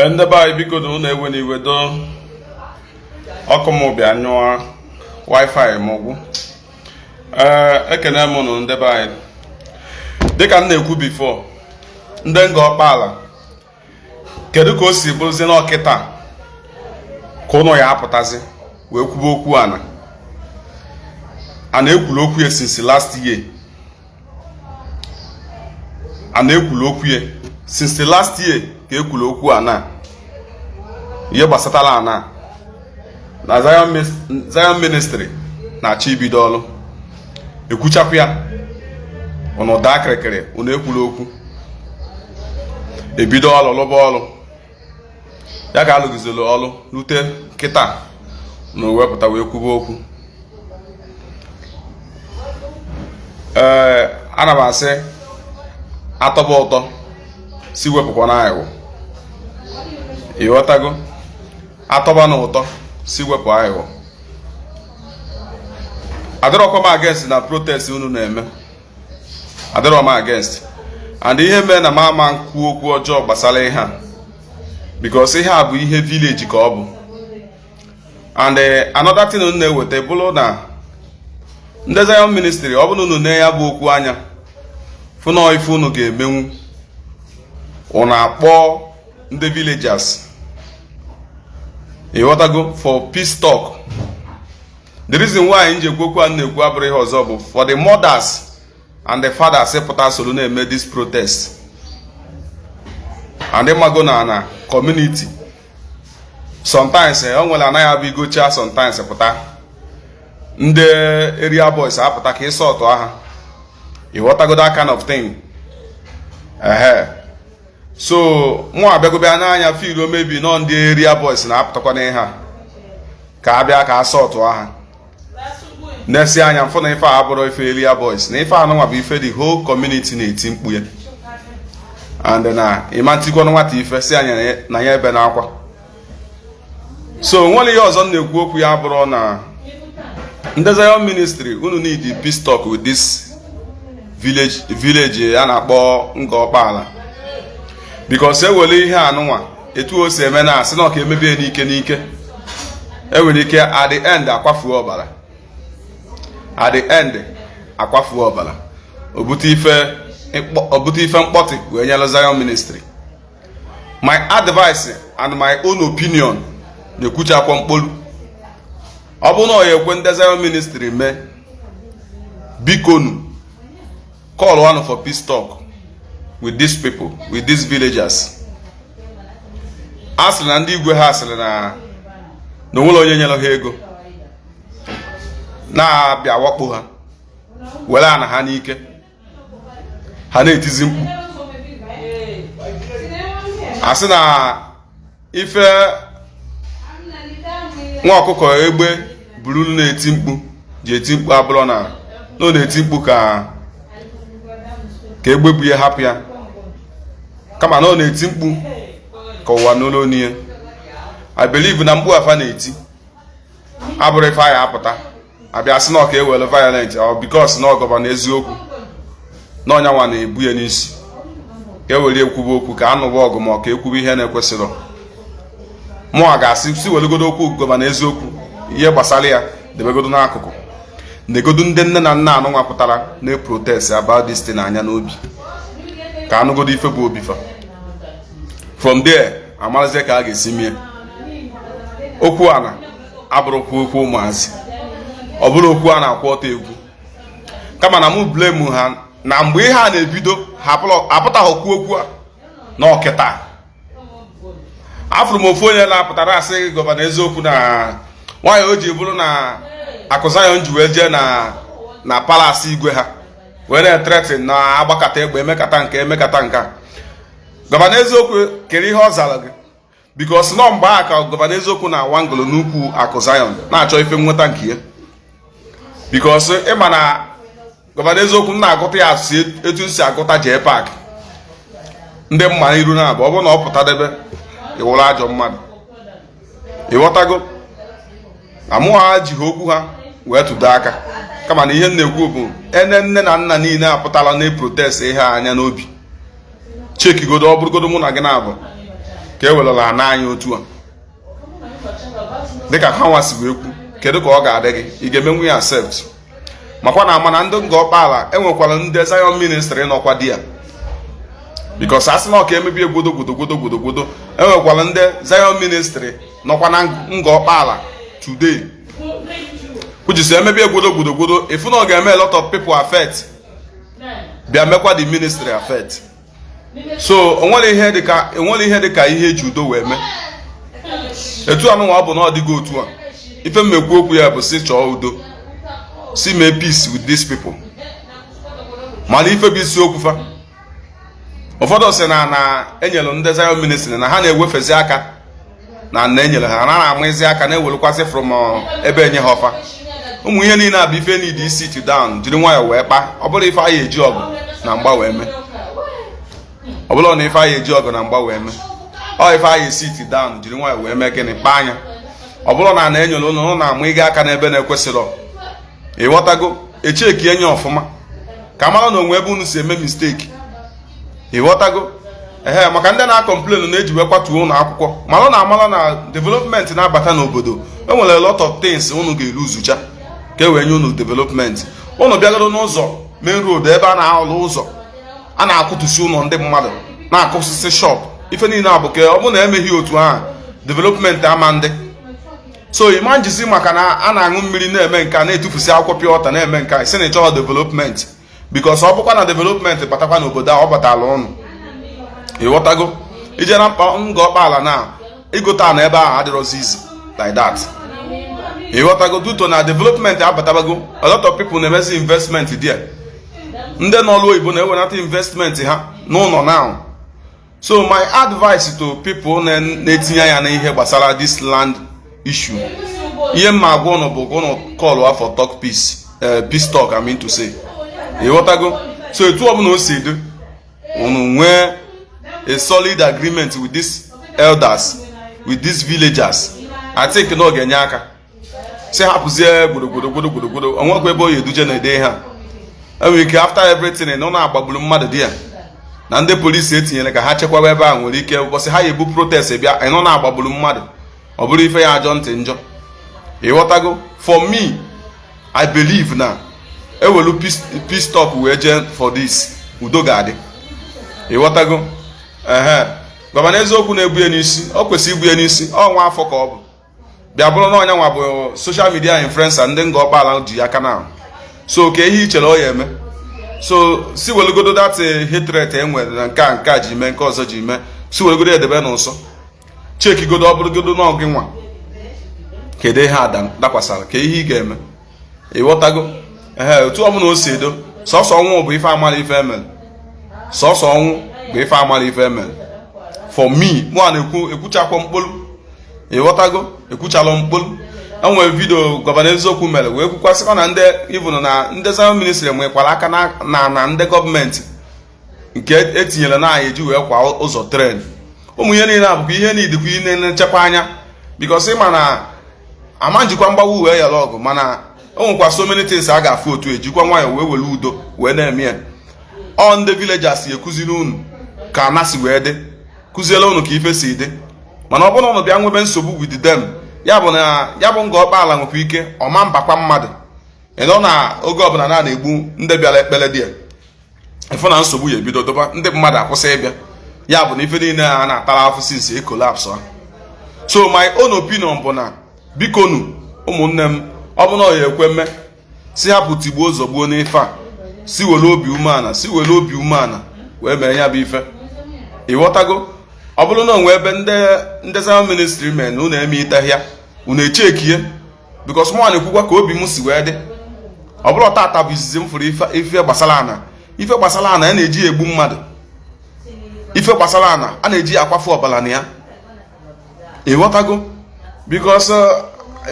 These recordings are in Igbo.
Ee, ndị be anyị, biko unu ewena iwe doo. Ọkụ m bịa nyụọ, wifi m gwụ. Ee, ekene m unu, ndị be anyị. Dịka m na-ekwu before, ndị Ngor Okpala, kedu ka o si bụrụzie na ọkịta ka ụnụ ya apụtazi wee kwube okwu ana a na-ekwulu okwu ya since last year? A na-ekwulu okwu ya since last year ka ekwulu okwu ana, ihe gbasatara ana na Zion Ministry na-achọ ibido ọrụ. Ekwuchakwa ya, ụnụ daa kịrịkịrị, ụnụ ekwulu okwu. Ebido ọrụ, lụba ọrụ ya ka alụgizelu ọrụ rute kịta na wepụta wee kwube okwu. Ee, ana m asị atọba ụtọ si wepụkwa na aghụghọ, ịghọtago? Atọba na ụtọ si wepụ aghụghọ. Adịrọkwa m against na protest unu na-eme, adịrọ m against. And ihe mee na m ama nkwu okwu ọjọọ gbasara ihe a, because ihe a bụ ihe village ka ọ bụ. And another thing unu na-eweta bụrụ na ndị Zion Ministry, ọ bụrụ unu na ya bụ okwu anya fụ na ife unu ga-emenwu, unu akpọ ndị villagers, ịghọtago, for peace talk. The reason why m ji ekwu okwu a na-ekwu abụrụ ihe ọzọ, bụ for the mothers and the fathers pụta soro na-eme this protest. And ịmago na community sometimes o nwere anaghị abụ igocha. Sometimes pụta, ndị area boys apụta ka ịsọtụ ha, ịghọtago, that kind of thing. Ehe, so mụ abịagobe n'anya feel maybe nọ ndị area boys na-apụtakwa n'ihe a ka abịa ka asọtụ ha. Na-esi anya mfụ na ife a abụrụ ife area boys, na ife anụnwa bụ ife the whole community na-eti mkpu ya. And na ịma ntikwanụ nwata ife si anya na ya ebe n'akwa. So nwere ihe ọzọ m na-ekwu okwu ya bụrụ na ndị Zion Ministry, unu need peace talk with this village a na-akpọ Ngor Okpala, because ewere ihe anụnwa etu o si eme na asị na ọka emebie n'ike n'ike, enwere ike at the end akwafuo ọbara, at the end akwafuo ọbara, obute ife mkpọtị wee nyere Zion Ministry. My advice and my own opinion na-ekwuchakwa mkpolu, ọ bụrụ na ọ ya ekwe ndị Zion Ministry mee, bikonu, call one for peace talk with these people, with these villagers. A sịrị na ndị igwe ha sịrị na onwere onye nyere ha ego na-abịa wakpo ha, were ana ha n'ike. Ha na-etizi mkpu, asị na ife nwa ọkụkọ egbe buru na-eti mkpu ji eti mkpu abụrụ na ọ na-eti mkpu ka egbe bu ya hapụ ya, kama na ọ na-eti mkpu ka ụwa n'ụlọ onu ya. I believe na mkpu afa na-eti abụrụ ife anyị apụta abịa sị na ọ ka ewere violent or because na Governor Eziokwu na ọnyanwa na-ebu ya n'isi ka e were ekwube okwu, ka anụwa ọgụ, ma ọ ka ekwube ihe na-ekwesịrọ. Mụ a ga-asị si weregodo okwu Governor Eziokwu, ihe gbasara ya debegodo n'akụkụ, negodo ndị nne na nna anụnwa pụtara na protest about this thing anya n'obi, ka anụgodo ife bụ obi fa. From there amarazie ka a ga-esi mie okwu. Ana abụrụkwa okwu ụmụazị, ọ bụrụ okwu a na-akwụ ọtọ egwu, kama na mụ blame ha na mgbe ihe a na-ebido ha apụtaghị okwu okwu a na ọkịta. Afụrụ m ofu onye na-apụtara asị Governor Eziokwu na nwaanyị o ji bụrụ na Akụ Zion ji wee jee na palace igwe ha wee na-ethreaten na agbakata egbe, emekata nke emekata nke a. Governor Eziokwu kere ihe ọ zara gị, because nọ mgbe a ka Governor Eziokwu na-awa ngolo n'ukwu Akụ Zion na-achọ ife nweta nke ya, because ịma na Governor Eziokwu m na-agụta ya si etu si agụta jee park ndị mma iru na abụ. Ọ bụrụ na ọ pụtadebe ịwụrụ ajọ mmadụ, ịghọtago, na mụ ha jighị okwu ha wee tụdo aka, kama na ihe m na-ekwu bụ ene nne na nna niile apụtala na protest ihe anya n'obi, chekigodo. Ọ bụrụgodo mụ na gị na-abụ Ka e werela ana anyị otu a dịka ha nwa si wee kwu, kedu ka ọ ga-adị gị? Ị ga-emenwu ya accept? Makwa na ama na ndị Ngor Okpala enwekwara ndị Zion Ministry nọkwa di ya, because a sị na ọka emebie gwodo gwodo gwodo gwodo gwodo, enwekwara ndị Zion Ministry nọkwa na Ngor Okpala today, which is emebie gwodo gwodo gwodo, ifu na ọ ga-eme a lot of people affect, bịa mekwa the ministry affect. So onwere ihe dịka ihe eji udo wee mee etu anụnwa. Ọ bụ na ọ dịgo otu a, ife mmekwu okwu ya bụ si chọọ udo, si mee peace with these people. Mana ife bụ isiokwu fa, ụfọdụ sị na enyere ndị Zion Ministry na ha na-ewefezi aka na enyere ha na na-amụzi aka na-ewerekwasị from ebe enye ha ọfa. Ụmụ ihe niile a bụ ife need sit down, jiri nwayọọ wee kpaa. Ọ bụrụ ife anyị eji ọgụ na mgba wee mee, ọ bụrụ na ife anyị eji ọgụ na mgba wee mee, ọ ife anyị sit down, jiri nwayọọ wee mee gịnị? Kpaa anya. Ọ bụrụ na na-enyere ụnụ, ụnụ na-amụ ịga aka n'ebe na-ekwesịrọ, ịghọtago? Echeki enye ọfụma ka mara na onwe ebe unu si eme mistake, ịghọtago? Ehe, maka ndị na-acomplain na-eji wee kwatuo ụlọ akwụkwọ, mara na amara na development na-abata n'obodo, e nwere a lot of things unu ga-eluzucha ka e wee nye unu development. Unu bịagoro n'ụzọ main road ebe a na-alụ ụzọ, a na-akwụtụsi ụlọ ndị mmadụ, na-akụsịsị shop, ife niile a bụ ka ọ bụrụ na emeghị otu ahụ, development ama ndị. So ịma njizi maka na a na-aṅụ mmiri na-eme nke a, na-etufusi akwụkwọ pure water na-eme nke a, si na ịchọghọ development, because ọ bụkwa na development batakwa n'obodo a, ọ batala ụnụ, ịghọtago? Ije na mkpa Ngor Okpala na igote ana ebe ahụ adịrọzi easy like that, ịghọtago? Due to na development abatabago, a lot of people na-emezi investment there. Ndị n'ọrụ oyibo na-ewenata investment ha n'ụlọ now. So my advice to people na-etinye anya n'ihe gbasara this land issue, ihe mma agwa ụnụ bụ ụnụ call for talk peace, peace talk, I mean to say, ịghọtago? So etu ọbụla o si dị, unu nwee a solid agreement with these elders, with these villagers, I think na ọ ga-enye aka si hapụzie gbodogbodo gbodogbodo. Onwekwa ebe o yi eduje na ede ha enwere ike. After everything, na ọ na-agbagburu mmadụ di ya na ndị polisi etinyere ka ha chekwaba ebe a nwere ike ụbọchị ha ya ebu protest bịa, ịnọ na-agbagburu mmadụ, ọ bụrụ ife ya ajọ ntị njọ, ịghọtago? For me, I believe na ewelu peace talk wee jee for this, udo ga-adị, ịghọtago? Ehe, governor eziokwu na-ebu ya n'isi, ọ kwesịrị ibu ya n'isi. Ọ nwa afọ ka ọ bụ bịa bụrụ na ọnya nwa bụ social media influencer ndị Ngor Okpala ji aka na. So ka ihe i chere ọ ya eme, so si welugodo that hatred e nwere na nke a ji mee nke ọzọ ji mee, si welugodo edebe n'ụsọ, chekigodo. Ọ bụrụgodo na ọgị nwa, kedu ihe a dakwasara ka ihe ị ga-eme, ịghọtago? Ehe, otu ọbụla o si edo, sọsọ ọnwụ bụ ife amara ife emere, sọsọ ọnwụ bụ ife amara ife emere. For me, mụ a na-ekwu, ekwuchakwa mkpolu, ịghọtago? Ekwuchala mkpolu. Enwere video governor eziokwu mere wee kwukwasịkwa na ndị even na ndị Zion Ministry nwekwara aka na ndị gọọmenti nke etinyere na anyị eji wee kwa ụzọ train. Ụmụ ihe niile abụkwa ihe niile ihe na-echekwa anya, because ịma na ama njikwa mgbawa wee yara ọgụ, mana o nwekwa so many things a ga-afụ otu ejikwa nwayọọ wee were udo wee na-eme ya. Ọ ndị villagers ekuziri unu ka ana si wee dị, kụziere unu ka ife si dị. Mana ọ bụrụ na unu bịa nwebe nsogbu with them, ya bụ na ya bụ Ngor Okpala nwekwa ike ọma mbakwa mmadụ ịnọ na oge ọbụla na na-egbu ndị bịara ekpere dị ya, ịfụ na nsogbu ya ebido doba, ndị mmadụ akwụsị ịbịa. Ya bụ na ife niile a na-atara afụ since e collapse ha. So my own opinion bụ na bikonu, ụmụnne m, ọ bụ na ọ ya ekwe mme, si hapụ tigbuo zọgbuo n'ife a, si were obi umeala, si were obi umeala wee mee ya bụ ife, ịghọtago? Ọ bụrụ na onwe ebe ndị Zion Ministry mee na unu eme itehịa, unu echekie, because mụ na-ekwukwa ka obi m si wee dị. Ọ bụrụ tata bụ izizi m fụrụ ife gbasara ana, ife gbasara ana a na-eji egbu mmadụ, ife gbasara ana a na-eji akwafu ọbara na ya, ịghọtago? Because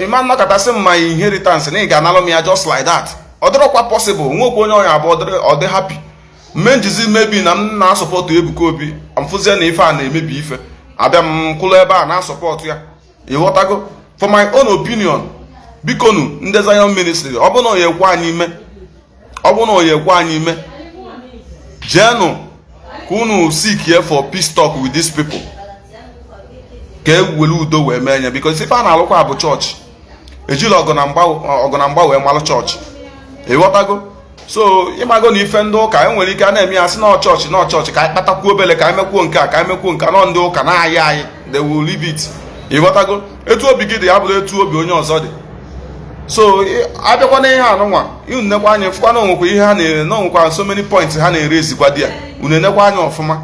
ịma nnọkọtasị m ma inheritance na ị ga-analụ m ya just like that, ọ dịrọkwa possible. Nwekwa onye ọnya abụọ ọ dị happy mme njizi mebi na m na-asupport Ebuka Obi, mfụzie na ife a na-emebi ife, abịa m kwụrụ ebe a na-asupport ya, ịghọtago? For my own opinion, bikonu, ndị Zion Ministry, ọ bụ na oya ekwe anyị ime, ọ bụ na oya ekwe anyị ime, jeenụ ka unu seek here for peace talk with these people. Ka e were udo wee mee ya, because ife a na-alụkwa bụ chọọchị. Ejila ọgụ na mgba, ọgụ na mgba wee malụ chọọchị. Ịghọtago? So ịmago na ife ndị ụka enwere ike a na-eme ya, sị na chọọchị, na chọọchị, ka anyị kpatakwuo obele, ka anyị mekwuo nke a, ka anyị mekwuo nke a. Nọ ndị ụka na-ayị anyị, they will leave it. Ịghọtago? Etu obi gị dị ya bụrụ etu obi onye ọzọ dị. So abịakwa na ihe anụnwa, unu nekwa anya, fụkwa na onwekwa ihe ha na-ere, na onwekwa so many points ha na-ere ezikwa di ya. Unu enekwa anya ọfụma.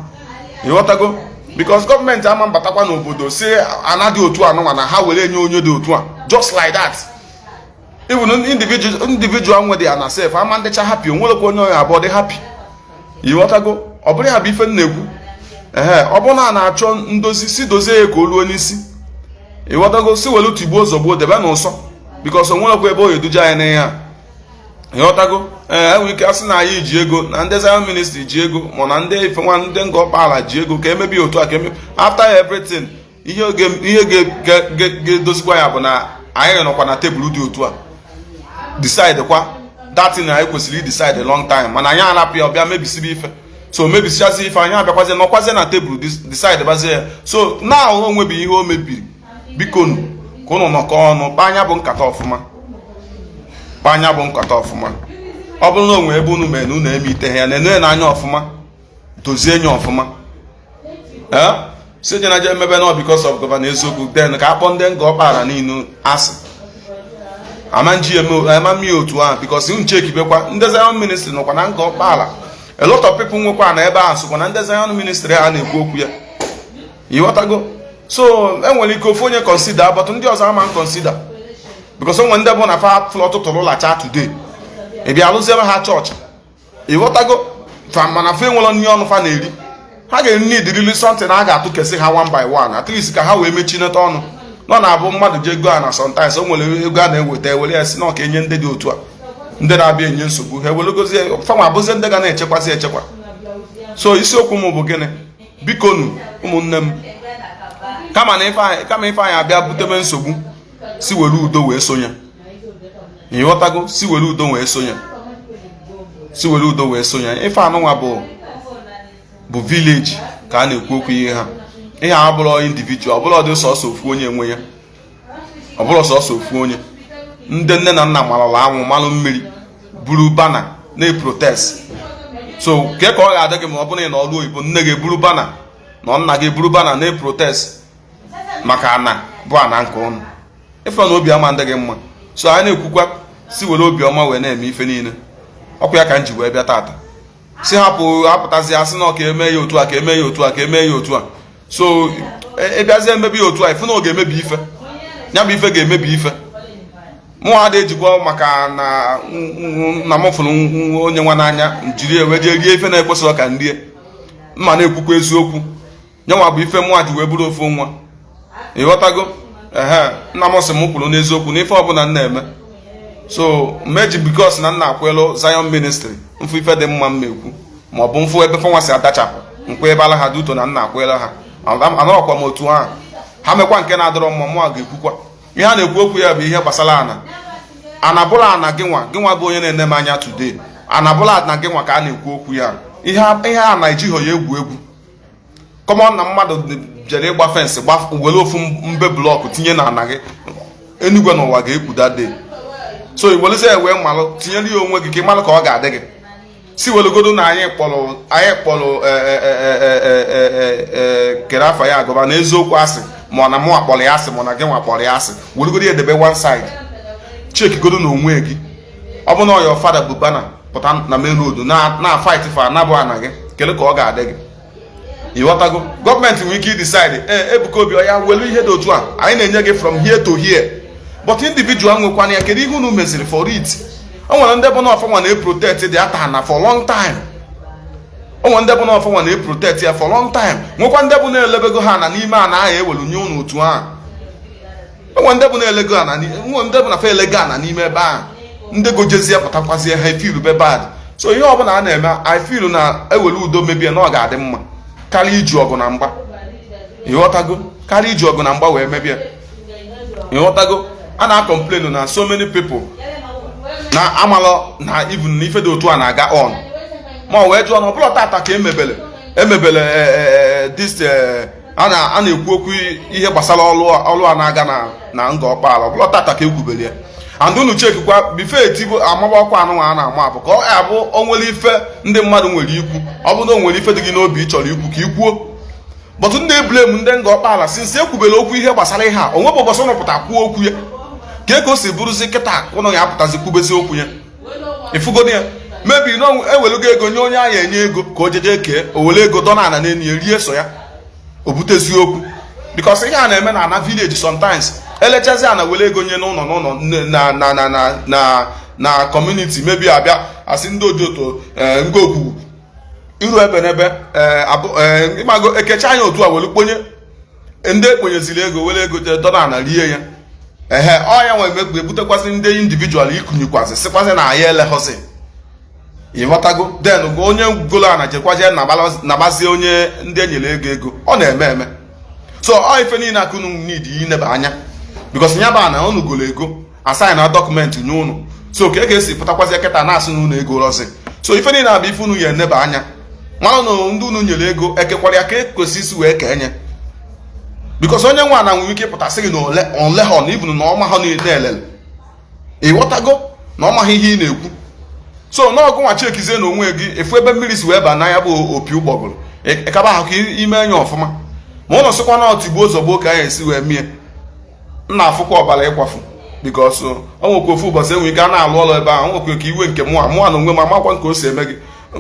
Ịghọtago? Because gọọmenti ama mbatakwa n'obodo si ana dị otu anụnwa na ha were enye onye dị otu a just like that. Even individual nwe dị ana sef ama ndịcha happy. Onwerekwa onye ọya abụọ dị happy. Ịghọtago? Ọ bụrụ ya bụ ife m na-ekwu. Ehe, ọ bụrụ na a na-achọ ndozi, si dozie ya ka o luo n'isi. Ịghọtago? Si welu tigbuo zọgbuo debe n'ụsọ, because onwerekwa ebe o eduje anyị n'ihe a. Ịghọtago? Ee, enwere ike asị na anyị ji ego, na ndị Zion Ministry ji ego, ma na ndị ife nwa, ndị Ngor Okpala ji ego, ka emebi otu a, ka emebi. After everything, ihe ga-edozikwa ya bụ na anyị nọkwa na tebụl dị otu a decide kwa that thing anyị kwesịrị decide a long time, mana anyị arapụ ya, ọbịa mebisibe ife. So mebisichazi ife, anyị abịakwazie nọkwazie na tebụl decide bazie ya. So now o nwebi ihe o mebiri. Bikonu, ka ụnụ nọkọ ọnụ kpaa anya bụ nkata ọfụma, kpaa anya bụ nkata ọfụma. Ọ bụrụ na o nwee ebe unu mere na unu eme ite ya, na-ene n'anya ọfụma, dozie ya ọfụma. Ee, si je na je emebe nọ because of Governor Eziokwu, then ka akpọ ndị Ngor Okpala niile asị. Ama nji eme ama mmiri otu ahụ, because nchekibekwa ndị Zion Ministry nọkwa na Ngor Okpala. A lot of people nwekwa na ebe ahụ sokwa na ndị Zion Ministry a na-ekwu okwu ya. Ịghọtago? So enwere ike ofu onye consider, but ndị ọzọ ama consider, because onwe ndị bụ na fa flọtụtụrụ lacha today, ị bịa alụziere ha chọọchị. Ịghọtago? Fa mana fa enwere nri ọnụ fa na-eri, ha ga-eri need something a ga-atụ kesị ha one by one, at least ka ha wee mechineta ọnụ. Nọ na-abụ mmadụ ji ego a na sometimes o nwere ego a na-eweta, ewere ya si na ọka enye ndị dị otu a, ndị na-abịa enye nsogbu, ha eweregozie fanwa abụzie ndị ga na-echekwazi echekwa. So isiokwu m bụ gịnị? Bikonu, ụmụnne m, kama ife anyị abịa butebe nsogbu, si were udo wee sonye. Ịghọtago? Si were udo wee sonye, si were udo wee sonye. Ife anụnwa bụ village ka a na-ekwu okwu ihe ha. Ihe a bụrụ individual, ọ bụrụ dị sọsọ ofu onye nwe ya, ọ bụrụ sọsọ ofu onye. Ndị nne na nna marala anwụ malụ mmiri, buru banner na-protest. So ke ka ọ ga-adị gị ma ọ bụrụ na ị nọ ọrụ oyibo, nne gị eburu banner na nna gị eburu banner na-protest maka ana bụ ana nke ụnụ? Ịfụrụ na obi ama ndị gị mma. So anyị na-ekwukwa, si were obiọma wee na-eme ife niile. Ọkwa ya ka m ji wee bịa tata, si hapụ apụtazi asị na ọ ka eme ya otu a, ka eme ya otu a, ka eme ya otu a. So ịbịazie emebi ya otu a, ifu na ọ ga-emebi ife ya, bụ ife ga-emebi ife. Mụ ada ejikwa maka na m fụrụ onye nwa n'anya, jiri ewe jee rie ife na-ekwesịrị ka m rie. Mma na-ekwukwa eziokwu, nyanwa bụ ife mụnwa ji wee bụrụ ofu nwa. Ịghọtago? Ehe, nna m sị m kwuru n'eziokwu n'ife ọbụla m na-eme. So mmeji because na nna akwelu Zion Ministry, mfụ ife dị mma m ekwu, ma ọ bụ mfụ ebe fanwa si adachapụ nkwa ebe ala ha duto na nna akwela ha. Anọrọkwa m otu ahụ ha mekwa nke na-adọrọ mma, mụa ga-ekwukwa. Ihe a na-ekwu okwu ya bụ ihe gbasara ana. Ana bụla ana gị nwa, gị nwa bụ onye na-ene m anya today. Ana bụla ana gị nwa ka a na-ekwu okwu ya. Ihe a na-ejighọ ya egwu egwu. Common na mmadụ jere ịgba fence, were ofu mbe block tinye na ana gị, enugwe n'ụwa ga-ekpu that day. So iwelezi ya wee malụ tinyere ya onwe gị ka ị malụ ka ọ ga-adị gị. Si welugodo na anyị kpọrọ kere afa ya agụba na eziokwu asị, ma ọ na mụ akpọrọ ya asị, ma ọ na gị nwa kpọrọ ya asị, welugodo ya edebe one side, chekigodo na onwe gị. Ọ bụ na ọya fada bụ banner pụta na main road na fight for anabụ ana gị, kedu ka ọ ga-adị gị? Ịghọtago? Gọọmenti nwere ike idecide, ee, Ebuka Obi, ọya welu ihe dị otu a, anyị na-enye gị from here to here. But individual nwekwana ya, kedu ihe unu meziri for it? O nwere ndị bụ na ọfọnwa na-eprotect dị ata na for long time. O nwere ndị bụ na ọfọnwa na-eprotect ya for long time. Nwekwa ndị bụ na-elebego ha na n'ime ana ahụ ewelu nye unu otu ahụ. O nwere ndị bụ na-elego ana, nwere ndị bụ na fa elego ana n'ime ebe ahụ. Ndị gojezie pụtakwazie, ha feel be bad. So ihe ọbụla a na-eme, I feel na ewere udo mebie na ọ ga-adị mma karịa iji ọgụ na mgba. Ịghọtago? Karịa iji ọgụ na mgba wee mebie. Ịghọtago? A na-complain na so many people na amalọ na even na ife dị otu a na-aga on. Ma wee jụọ na ọbụla tata ka emebele this A na-ekwu okwu ihe gbasara ọlụ a na-aga na Ngor Okpala. Ọ bụla tata ka ekwubere ya. And unu chekikwa before etibu amaba ọkwa anụnwa a na-ama abụ ka ọ ya bụ o nwere ife ndị mmadụ nwere ikwu. Ọ bụrụ na o nwere ife dị gị n'obi ị chọrọ ikwu, ka i kwuo. But ndị blame ndị Ngor Okpala since ekwubere okwu ihe gbasara ihe a, onwe bụ ụbọchị ụnụ pụta kwuo okwu ya. Ka o si bụrụzi kịta ụnụ ya apụtazi kwubezi okwu ya? Ifugodi ya, mebi na ewelugo ego nye onye ahụ, enye ego ka o jeje kee, o were ego dọ na ana n'elu ya rie so ya, o butezi okwu. Because ihe a na-eme na ana village sometimes, elechazi ana, were ego nye n'ụlọ n'ụlọ na community, mebi abịa asị ndị ojoto ngokwu iru ebe n'ebe ịmago ekecha anya otu a, were kponye ndị ekponyeziri ego, were ego dọ na ana rie ya. Ehe, ọ ya nwe emegbu ebutekwasị ndị individual ikunyekwasị, sịkwasị na ya eleghọzi. Ịghọtago? Then onye golo ana jekwazie nabazie onye ndị enyere ego ego ọ na-eme eme. So ọ ife niile aka unu need ineba anya, because nya bụ ana unu golo ego, asign na document nye unu. So ka e ga-esi pụtakwazie kịta na-asị na unu ego rọzi? So ife niile abụ ife unu ya eneba anya, mara na ndị unu nyere ego ekekwara ya ka ekwesị isi wee kee nye. Because onye nwe ana nwere ike ịpụta sị gị na ole ole ha na even na ọma ha na-elele. Ịghọtago na ọ maghị ihe ị na-ekwu? So n'ọgụ nwa chekizie na onwe gị efu ebe mmiri si wee ba n'anya bụ opi ụgbọgụrụ, ịkaba ahụ ka ime anya ọfụma. Ma ụnụ sịkwa na ọtigbuo zọgbuo ka anyị esi wee mie, m na-afụkwa ọbara ịkwafu. Because o nwekwa ofu ụbọchị enwere ike a na-alụ ọrụ ebe ahụ, nwekwa ka iwe nke mụa mụa na onwe m amakwa nke o si eme gị. O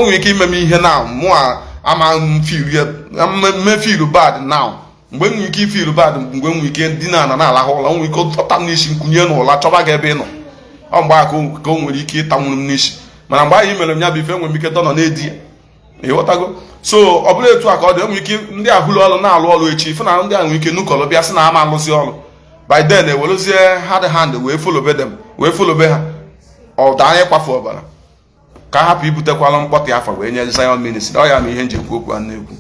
nwere ike ime m ihe na mụa ama m feel, feel bad now. Mgbe m nwere ike ifeel bad, mgbe m nwere ike dina ana na-alahụ ụla, nwere ike ọta m n'isi nkwunye n'ụla chọba gị ebe ị nọ. Ọ mgbe ahụ ka o nwere ike ịtanwuru m n'isi. Mana mgbe ahụ i mere m ya bụ ife, enwere m ike dọnọ na-edi ya. Ịghọtago? So ọ bụrụ etu a ka ọ dị, enwere ike ndị ahụlụ ọrụ na-alụ ọrụ echi, fụ na ndị a nwere ike nukọrọ bịa sị na ama alụzi ọrụ. By then ewerezie hard hand wee followbe them, wee followbe ha. Ọ daa anyị kwafu ọbara ka a hapụ ibutekwala mkpọtụ afa wee nye Zion Ministry. Ọ ya ma ihe nji ekwu okwu a na-ekwu,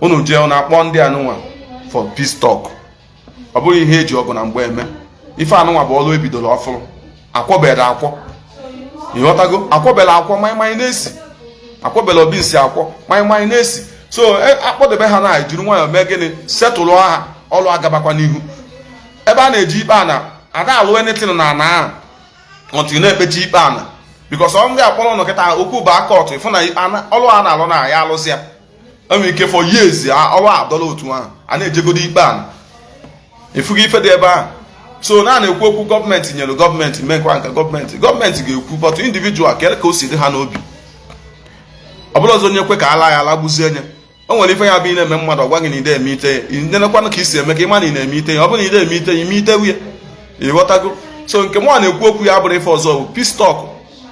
unu jee unu akpọ ndị anụnwa for peace talk. Ọ bụrụ ihe eji ọgụ na mgbe eme ife anụnwa bụ ọrụ ebidoro ọfụrụ, akwọbere akwọ. Ịghọtago? Akwọbere akwọ, maịmaị na-esi, akwọbere obi nsi akwọ, maịmaị na-esi. So akpọdebe ha na ejiri nwayọọ mee gịnị, setụlụ ha, ọrụ agabakwa n'ihu. Ebe a na-eji ikpe ana ada alụ anything na ana ahụ until na-ekpechi ikpe ana, because ọ ndị akpọrọ ụnụ kịta okwu bụ akọtụ ịfụ na ọrụ a na-alụ na ya alụsị ya, enwere ike for years ọrụ a adọla otu ahụ a na-ejegodo ikpe ana. Ịfụgo ife dị ebe ahụ? So na na-ekwu okwu gọọmenti nyere gọọmenti mee nkwa nke gọọmenti ga-ekwu, but individual kere ka o si dị ha n'obi. Ọ bụrụ ọzọ onye kwe ka ala ya alagbuzie nye, o nwere ife ya bụ ị na-eme mmadụ, ọ gwa gị na ide eme ite ya, nenekwanụ ka isi eme ka ị ma na ị na-eme ite ya. Ọ bụrụ na ide eme ite ya, ime ite wuye. Ịghọtago? So nke mụnwa na-ekwu okwu ya bụrụ ife ọzọ bụ peace talk.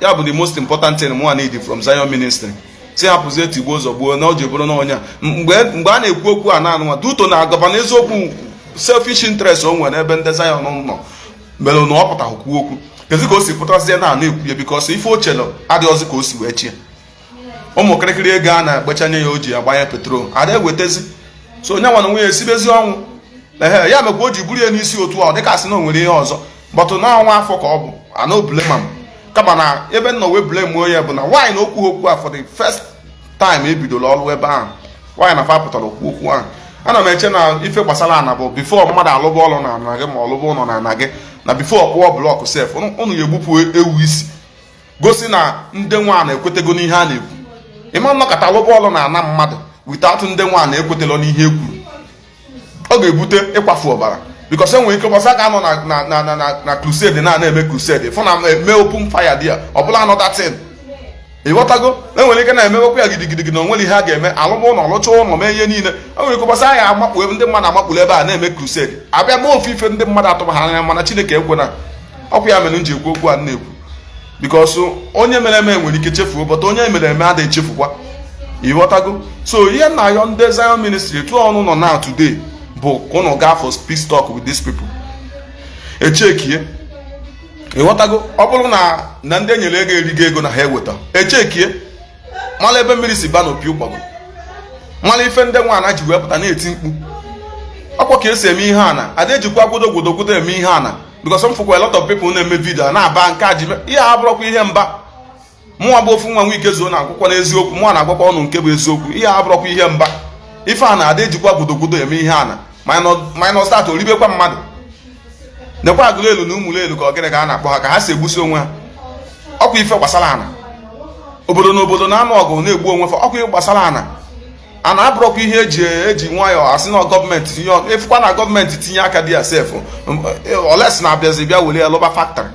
Ya bụ the most important thing mụnwa need from Zion Ministry. Si hapụzie tigbuo zọgbuo na o ji bụrụ na onye a mgbe a na-ekwu okwu a na-anụnwa duto na governor, eziokwu, selfish interest o nwere ebe ndị Zion nọ mere na ọ pụtaghị kwuo okwu. Kezi ka o si pụtazie na ana ekwu ya? Because ife o chere adịghịzi ka o si wee chie. Ụmụ kịrịkịrị ego a na-agbachanye ya o ji agbanye petrol ada ewetezi. So onye nwa na onwe ya esibezi ọnwụ. Ehe, ya mekwa o ji buru ya n'isi otu a, ọ dịka asị na o nwere ihe ọzọ bọtụ na ọnwa afọ ka ọ bụ ana blame am. Kama na ebe nọ wee blame onye bụ na nwaanyị na okwu a for the first time ebidoro ọrụ ebe ahụ, nwaanyị na fa pụtara okwu okwu ahụ. Ana m eche na ife gbasara ana bụ before mmadụ alụba ọrụ na ana gị, ma ọlụba ụlọ na ana gị, na before ọkpụọ block sef, ụnụ ya egbupụ ewu isi gosi na ndị nwa na-ekwetego n'ihe a na-ekwu. Ịma nnọkọta alụba ọrụ na ana mmadụ without ndị nwa na-ekwetelo n'ihe e kwuru, ọ ga-ebute ịkwafu ọbara. Because enwere ike ụbọchị a ga-anọ na crusade na na-eme crusade, fụ na eme open fire dị ya, ọ bụla another thing. Ịghọtago? Enwere ike na-emewekwa ya gidigidi na onwere ihe a ga-eme, alụba ụlọ, lụcha ụlọ, mee ihe niile. Enwere ike ụbọchị anyị amakpu ndị mmadụ amakpuru ebe a na-eme crusade, abịa mee ofe ife ndị mmadụ atụba ha anya. Mana Chineke ekwe na ọkwa ya mere m ji ekwu okwu a na-ekwu, because onye mere eme nwere ike chefuo, but onye mere eme adịghị echefukwa. Ịghọtago? So ihe nna ayọ ndị Zion Ministry etu ọnụ nọ now today bụ ka ụnụ gaa for peace talk with these people, echekie. Ịghọtago? Ọ bụrụ na ndị enyere ego erigo ego na ha eweta, echekie mara ebe mmiri si ba n'opi ụgbọgụ, mara ife ndị nwa ji wee pụta na-eti mkpu. Ọkwa ka esi eme ihe ana ada ejikwa gwodo gwodo gwodo eme ihe ana, because m fụkwa a lot of people na-eme video na-aba nke a ji ihe a bụrụkwa ihe mba. Mụnwa bụ ofu nwa Nwike zuo na akwụkwọ n'eziokwu, mụnwa na-agwakwa ọnụ nke bụ eziokwu. Ihe a bụrụkwa ihe mba. Ife a na-ada ejikwa gwodogodo eme ihe ana minus that oribekwa mmadụ. Nekwa Agụlelu na Ụmụlelu, ka ọgịnị ka a na-akpọ ha, ka ha si egbusi onwe ha. Ọkwa ife gbasara ana, obodo na obodo na-anụ ọgụ, na-egbu onwe fa. Ọkwa ife gbasara ana. A na-abụrọkwa ihe eji nwayọọ asị na gọọmenti tinye, efukwa na gọọmenti tinye aka dị ya sef oles na-abịazi bịa were ya lụba factory.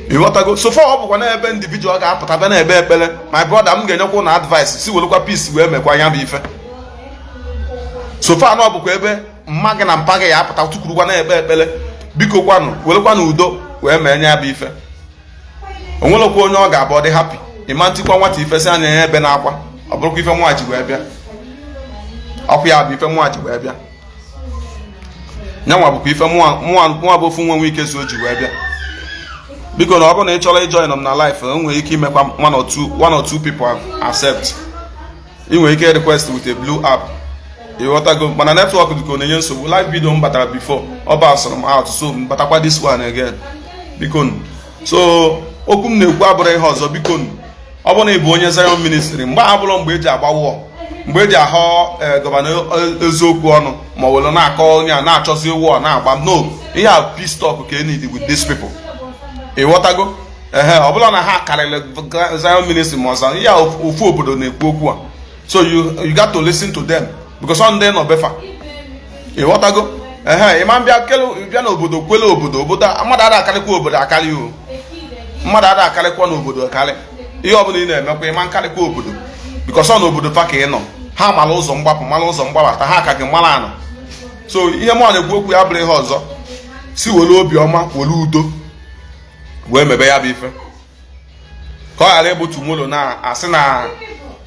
Ịghọtago? So far ọ bụkwa n'ebe individual ga-apụta bịa na-ebe ekpere. My brother, m ga-enyekwa na advice si welekwa peace wee mekwa ya bụ ife. So far na ọ bụkwa ebe mma gị na mpa gị ya apụta tukwurukwa na-ekpe ekpere, biko kwanụ, welekwa na udo wee mee nya bụ ife. Onwelekwa onye ọ ga-abụ ọ dị happy ịma ntikwa nwata ife si anya ya ebe na-akwa. Ọ bụrụkwa ife nwa ji wee bịa, ọkwa ya bụ ife nwa ji wee bịa. Nyanwa bụkwa ife mụnwa bụ ofu nwa nwe ike zuo ji wee bịa. Biko, na ọ bụrụ na ị chọrọ ijoin m na live, o nwere ike imekwa one or two people accept. Ị nwere ike request with a blue app. Ịghọtago? Mana network dị ka ọ na-enye nsogbu. Live video m batara before, ọ basụrụ m out, so m batakwa this one again. Biko, so okwu m na-ekwu abụrụ ihe ọzọ. Biko, ọ bụrụ na ị bụ onye Zion Ministry, mgbe abụrụ mgbe eji agba wọ, mgbe eji ahọ Governor Eziokwu ọnụ, ma ọ were na-akọ onye a na-achọzi wọ na-agba, no. Ihe a peace talk ka e need with these people. Ịghọtago? Ehe, ọ bụla na ha karịrị Zion Ministry, ma ọzọ ihe a ofu obodo na-ekwu okwu a, so you got to listen to them because ọ ndị nọ befa. Ịghọtago? Ehe, ịma bịa kelu bịa n'obodo kwele obodo, obodo mmadụ ada akarịkwa obodo akarị o. Mmadụ ada akarịkwa n'obodo akarị. Ihe ọbụla ị na-emekwa, ịma nkarịkwa obodo because ọ n'obodo fa ka ị nọ. Ha mara ụzọ mgbapụ, mara ụzọ mgbabata, ha ka gị mara ana. So ihe mụ na-ekwu okwu ya bụrụ ihe ọzọ, si were obi ọma, were udo wee mebe ya bụ ife, ka ọ ghara ịbụ tomorrow na asị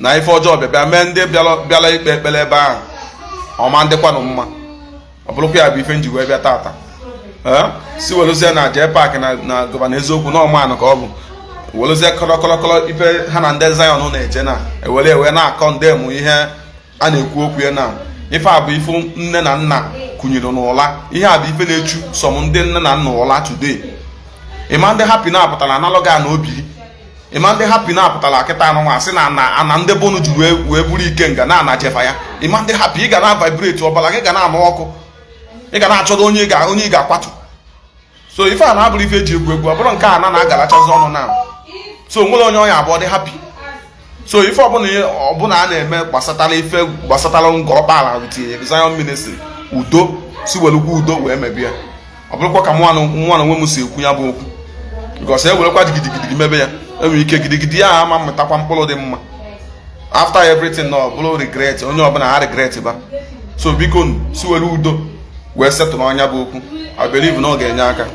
na ife ọjọọ bịa bịa mee ndị bịara ikpe ekpere ebe ahụ. Ọma ndịkwanụ mma. Ọ bụrụkwa ya bụ ife nji wee bịa tata. Ee, si weluzie na jee park na Governor Eziokwu na ọmanụ ka ọ bụ weluzie kọlọkọlọkọlọ ife ha na ndị Zion na-eje na ewere ewe na-akọ ndemụ ihe a na-ekwu okwu ya na ife a bụ ife nne na nna kụnyere n'ụla. Ihe a bụ ife na-echu some ndị nne na nna ụla today. Ịma ndị happy na-apụtara analog na obi, ịma ndị happy na-apụtara kịta anụnwa asị na ana ana ndị bonu ji wee buru ikenga na ana jefa ya. Ịma ndị happy, ị ga na vibrate, ọbara gị ga na-anụ ọkụ, ị ga na-achọdo onye ị ga-akwatu. So ife a na-abụrụ ife eji egwu egwu. Ọ bụrụ nke a na na-agalachazi ọnụ na so nwere onye ọnya abụọ dị happy. So ife ọbụla ọbụla a na-eme gbasatara ife gbasatara Ngọkpala with Zion Ministry, udo, si welukwa udo wee mebie. Ọ bụrụkwa ka nwa na onwe m si ekwu ya bụ okwu because ewerekwa gidigidi mebe ya, enwere ike gidigidi ya ama mmụtakwa mkpụrụ dị mma. After everything na ọ bụrụ regret, onye ọbụla ha regret ba. So biko, si were udo wee setụrụ ọnya bụ okwu. I believe na ọ ga-enye aka.